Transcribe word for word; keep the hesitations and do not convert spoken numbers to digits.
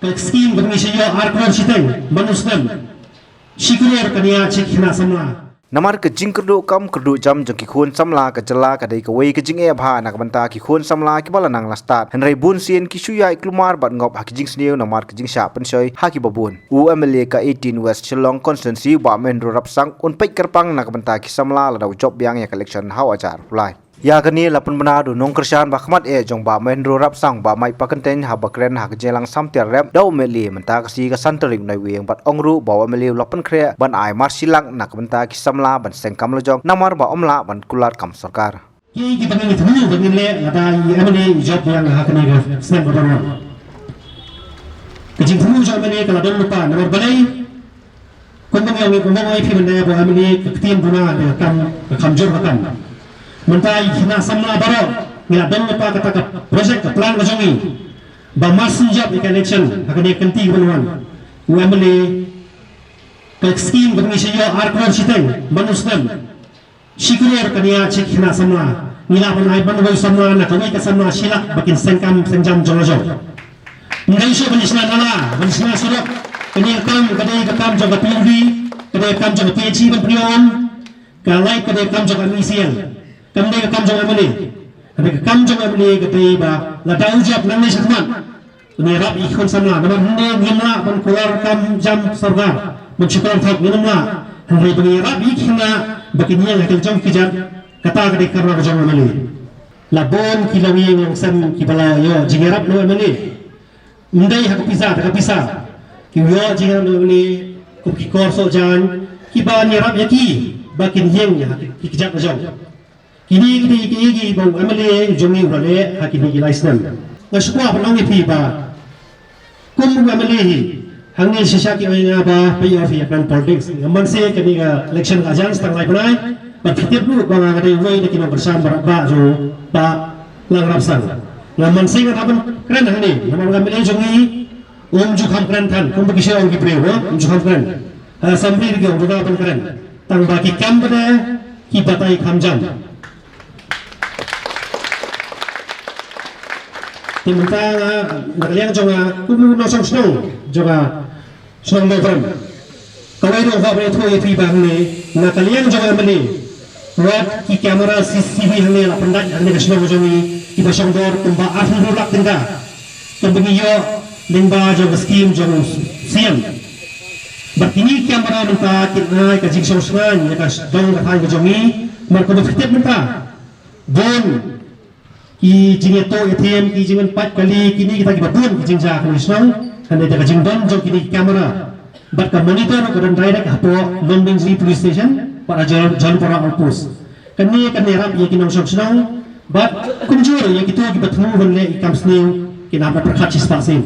Ka skim kaba ngi shu ïoh ar klur shiteng man u snem, shi klur ka nia shi khynnah samla. Namar ka jingkyrduh kam kyrduh jam jong ki khun samla ka jylla ka dei kawei ka jingeh bha na ka bynta ki khun samla kiba la nang la stad. Hynrei bun sien ki shu ïai klumar bad ngop ha ki jingsniew namar ka jingshah pynshoi ha kiba bun. U M L A ka eighteen West Shillong Constituency Bah Mahendra Rapsang un peit kyrpang na ka bynta ki samla lada u jop biang ïa ka election ha u hajar arphew lai. Ïa kane la pynbna da u nongkyrshan ba khmat eh jong Bah Mahendra Rapsang Bah Mike Pakyntein haba kren ha ka jingïalang samtiar rep da u M L A mynta ka sngi ka san tarik Naiwieng bad ong ruh ba u M L A u la pynkhreh ban ai marshilak na ka bynta ki samla ban seng kam la jong namar ba ym lah ban kular kam sorkar. Ki ki ba ngi thmu ba ngin leh lada i M L A i jop biang ha kane ka snem kaba wan. Ka jingthmu jong M L A ka la don lypa namar balei? Kumba ngi ong, kumba ngi ong ïa phi mynne ba u M L A ka ktien duna da ka kam, ka kam jur ka kam. Mynta ïa ki khynnah samla baroh ngi la don lypa kata ka project, ka plan ka jong ngi ba mar shu jop ïa ka election ha kane ka kynti kaban wan, u M L A ka skim kaba ngi shu ïoh ar klur shiteng man u snem, shi klur ka nia shi khynnah samla. Ngi lah ban ai man kawei samla na kawei ka samla shi lak ba kin seng kam seng jam jong la jong. Ym dei shuh ban shna nala, ban shna surok. Kane ka kam ka dei ka kam jong ka P W D, ka dei ka kam jong ka P H E ban pynïoh. Ka light ka dei ka kam jong ka M E C L. Kam dei ka kam jong ka M L A. Ka dei ka kam jong ka M L A ka dei ba lada u jop nangne shakhmat, ngi ïarap ïa ki khun samla namar hynne ngim lah ban kular kam jam sorkar ban shu kular thok, ngim lah. Hynrei ba ngi ïarap ïa ki khynnah ba kin ïeng ha ka jong ki jait, kata ka dei ka kamra ka jong ka M L A. La bun ki longïing longsem kiba la ïoh jingïarap na u M L A. Ym dei ha ka pisa, da ka pisa ki ïoh jingïarap na u M L A, kum ki kor soh jaiñ kiba ngi ïarap ïa ki ba kin ïeng ha ki jait ka jong. Kine ki dei kiei kiei ba u M L A jong ngi u la leh ha kine ki lai snem. Nga shu kwah ban ong ïa phi ba kum u M L A hi, hangne shisha ki ong ïa nga ba phi ïoh phi ïa kren politics. Nga mynse kane ka election ka jan tang lai bnai, bad phi tip ruh ba nga ka dei uwei na ki nongkyrshan ba, ba jong Bah Lang Rapsang. Nga mynse nga hap ban kren hangne namar u M L A jong ngi um ju kham kren than, kumba ki shu ong ki briew, um ju kham kren. Ha assembly ruh ki ong ruh ban kren. Tang ba ki kam bad ki batai kham jam. Te mynta nga, na ka liang jong nga kum u nongshong shnong jong ka shnong Mawprem, kawei ruh nga kwah ban ïathuh ïa phi ba hangne na ka liang jong ka M L A, wat ki camera C C T V hangne la pyndait hangne ka shnong jong ngi, kiba shong dor kumba arphew lak tyngka. Kaba ngi ïoh lyngba jong ka skim jong u Siem. Bad kine ki camera mynta kin ai ka jingshongshngaiñ ïa ka dong ka thaiñ ka jong ngi. Namar kaba phi tip mynta bun ki jingïathuh ïathiam, ki jingpynpait kali, kine kita kiba bun ki jingjia ha kane ka shnong. Hynrei da ka jingdon jong kine ki camera bad ka monitor ka don direct hapoh Lumbingjri Police Station bad ha Jal-, Jalupara Outpost. Kane kan ïarap ïa ki nongshong shnong bad kumjuh ïa kito kiba thmu ban leh ïa ki kam sniew kin hap ban pyrkhat shispah sien.